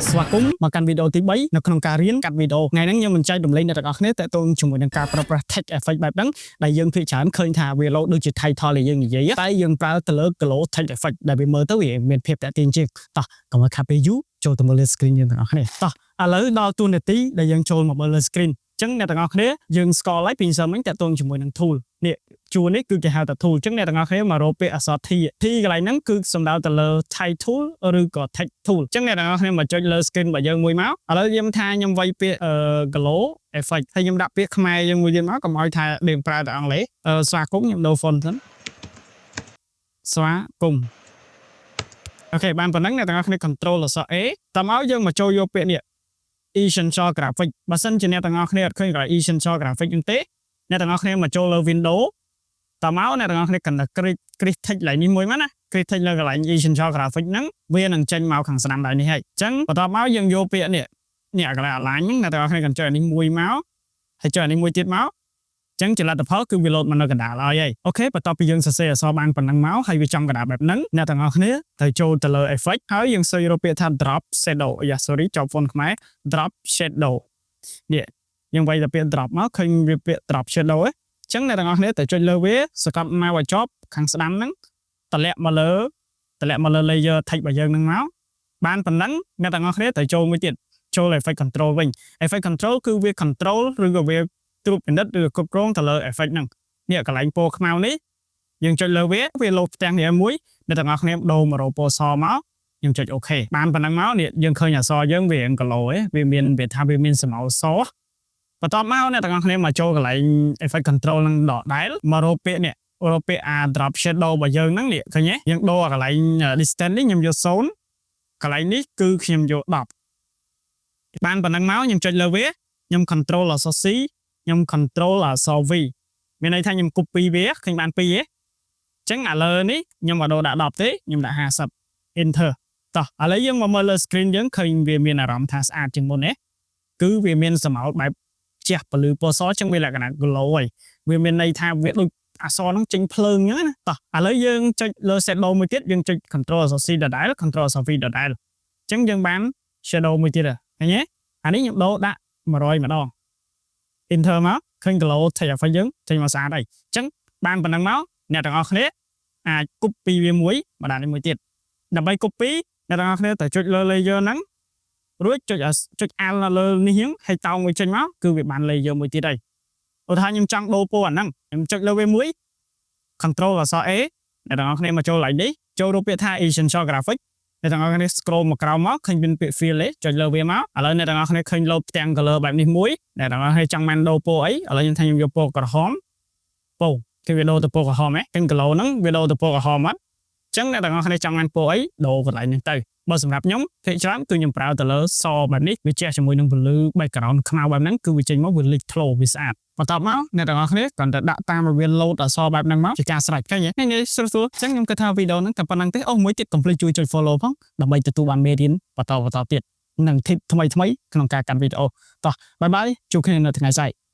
ស្វាគមន៍មកកាន់វីដេអូទី3នៅក្នុងការរៀនកាត់វីដេអូថ្ងៃហ្នឹងខ្ញុំនឹងចែករំលែកអ្នកទាំងអស់គ្នាទាក់ទងជាមួយនឹងការប្រើប្រាស់ text effect បែបហ្នឹងដែលយើងភាគច្រើនឃើញថាវាលោដូចជា title ដែលយើងនិយាយតែយើងប្រើទៅលើ glow text effect ដែលវាមើលទៅវាមានភាពទាក់ទាញជាងតោះកុំឲ្យខាតពេលយូរចូលទៅមើលលើ screen យើងទាំងអស់គ្នាតោះឥឡូវដល់តួនាទីដែលយើងចូលមកមើលលើ screen អញ្ចឹងអ្នកទាំងអស់គ្នាយើងស្គាល់ហើយពីម្សិលមិញទាក់ទងជាមួយនឹង tool នេះជួរនេះគឺគេហៅថា tool អញ្ចឹងអ្នកទាំងអស់គ្នាមករកពាក្យអក្សរ T T កន្លែងហ្នឹងគឺសំដៅទៅលើ title ឬក៏ text tool អញ្ចឹងអ្នកទាំងអស់គ្នាមកចុចលើ screen របស់យើងមួយមកឥឡូវយើងថាខ្ញុំវាយពាក្យអឺ glow effect ហើយខ្ញុំដាក់ពាក្យខ្មែរយើងមួយទៀតមកកុំឲ្យថាយើងប្រើតែអង់គ្លេសអឺស្វាគមន៍ខ្ញុំដូរ font សិនស្វាគមន៍ OK បានប៉ុណ្ណឹងអ្នកទាំងអស់គ្នា control អក្សរ A តមកយើងមកចូលយកពាក្យនេះ essential graphic បើសិនជាអ្នកទាំងអស់គ្នាអត់ឃើញកន្លែង essential graphic ហ្នឹងទេអ្នកទាំងអស់គ្នាមកចូលលើ window តមកអ្នកទាំងអស់គ្នាកាន់តែ click click tick កន្លែងនេះមួយមកណា click tick លើកន្លែង essential graphic ហ្នឹងវានឹងចេញមកខាងស្ដាំដៃនេះហើយអញ្ចឹងបន្ទាប់មកយើងយកពាក្យនេះនេះកន្លែង align ហ្នឹងអ្នកទាំងអស់គ្នាកាន់ចុចអានេះមួយមកហើយចុចអានេះមួយទៀតមកចឹងជាលទ្ធផលគឺវាលោតមកនៅកណ្ដាលហើយហើយ OK បន្ទាប់ពីយើងសរសេរអក្សរបានប៉ុណ្ណឹងមកហើយវាចំកណ្ដាលបែបហ្នឹងអ្នកទាំងអស់គ្នាត្រូវចូលទៅលើ effect ហើយយើងសើចរកពាក្យថា drop shadow យ៉ា sorry ចប់ font ខ្មែរ drop shadow នេះយើងវាយតែពាក្យ drop មកឃើញវាពាក្យ drop shadow ឯងចឹងអ្នកទាំងអស់គ្នាត្រូវចុចលើវាសកត់មកឲ្យជាប់ខាងស្ដាំហ្នឹងតម្លាក់មកលើតម្លាក់មកលើ layer text របស់យើងហ្នឹងមកបានប៉ុណ្ណឹងអ្នកទាំងអស់គ្នាត្រូវចូលមួយទៀតចូល effect control វិញ effect control គឺវា control ឬក៏វាត្រួតពិនិត្យឬគ្រប់គ្រងទៅលើ effect ហ្នឹងនេះកន្លែងពណ៌ខ្មៅនេះយើងចុចលើវាវាលោតផ្ទាំងនេះមួយអ្នកទាំងអស់គ្នាដូរមករកពណ៌សមកខ្ញុំចុច OK បានប៉ុណ្ណឹងមកនេះយើងឃើញអក្សរយើងវារៀង glow ឯងវាមានវាថាវាមានស្រមោលសបន្ទាប់មកអ្នកទាំងអស់គ្នាមកចូលកន្លែង effect control នឹងដដែលមករកពាក្យនេះរកពាក្យអា drop shadow របស់យើងហ្នឹងនេះឃើញទេយើងដូរកន្លែង distance នេះខ្ញុំយក0កន្លែងនេះគឺខ្ញុំយក10បានប៉ុណ្ណឹងមកខ្ញុំចុចលើវាខ្ញុំ control អក្សរ C ខ្ញុំ control អក្សរ V មានន័យថាខ្ញុំ copy វាឃើញបាន2ទេអញ្ចឹងឥឡូវនេះខ្ញុំអត់ដូរដាក់10ទេខ្ញុំដាក់50 enter តោះឥឡូវយើងមកមើលលើ screen យើងឃើញវាមានអារម្មណ៍ថាស្អាតជាងមុនទេគឺវាមានស្រមោលបែបជះពលឺពណ៌សចឹងវាលក្ខណៈ glow ហើយវាមានន័យថាវាដូចអក្សរហ្នឹងចេញភ្លើងអញ្ចឹងណាតោះឥឡូវយើងចុចលើ shadow មួយទៀតយើងចុច control អក្សរ C ដដែល control អក្សរ V ដដែលអញ្ចឹងយើងបាន shadow មួយទៀតឃើញទេអានេះខ្ញុំដូរដាក់100ម្ដង enter មកឃើញ glow text effect យើងចេញមកស្អាតហើយអញ្ចឹងបានប៉ុណ្ណឹងមកអ្នកទាំងអស់គ្នាអាច copy វាមួយមកដាក់នេះមួយទៀតដើម្បី copy អ្នកទាំងអស់គ្នាត្រូវចុចលើ layer ហ្នឹងរួចចុចចុច alt នៅលើនេះហ្នឹងហើយតោងវាចេញមកគឺវាបាន layer មួយទៀតហើយឧទាហរណ៍ខ្ញុំចង់ដូរពណ៌អាហ្នឹងខ្ញុំចុចលើវាមួយ control អក្សរ A អ្នកទាំងអស់គ្នាមកចូលកន្លែងនេះចូលរូបពាក្យថា essential graphic អ្នកទាំងអស់គ្នា scroll មកក្រោមមកឃើញមានពាក្យ fill ទេចុចលើវាមកឥឡូវអ្នកទាំងអស់គ្នាឃើញលោតផ្ទាំង color បែបនេះមួយអ្នកទាំងអស់គ្នាចង់បានដូរពណ៌អីឥឡូវខ្ញុំថាខ្ញុំយកពណ៌ក្រហមពណ៌គឺវាដូរទៅពណ៌ក្រហមហ៎ឃើញ glow ហ្នឹងវាដូរទៅពណ៌ក្រហមអត់អញ្ចឹងអ្នកទាំងអស់គ្នាចង់បានពណ៌អីដូរកន្លែងហ្នឹងទៅបើសម្រាប់ខ្ញុំភាគច្រើនគឺខ្ញុំប្រើទៅលើសបែបនេះវាជះជាមួយនឹងពន្លឺ background ខ្មៅបែបហ្នឹងគឺវាចេញមកវាលេចធ្លោវាស្អាតបន្ទាប់មកអ្នកទាំងអស់គ្នាគ្រាន់តែដាក់តាមវាលោតអក្សរបែបហ្នឹងមកជាការស្រេចឃើញទេងាយស្រួលស្រួលអញ្ចឹងខ្ញុំគិតថាវីដេអូហ្នឹងតែប៉ុណ្្នឹងទេអូមួយទៀតកុំភ្លេចជួយចុច follow ផងដើម្បីទទួលបានមេរៀនបន្តបន្តទៀតនិង tip ថ្មីថ្មីក្នុងការកាន់វីដេអូតោះ bye bye ជួបគ្នានៅថ្ងៃស្អែក។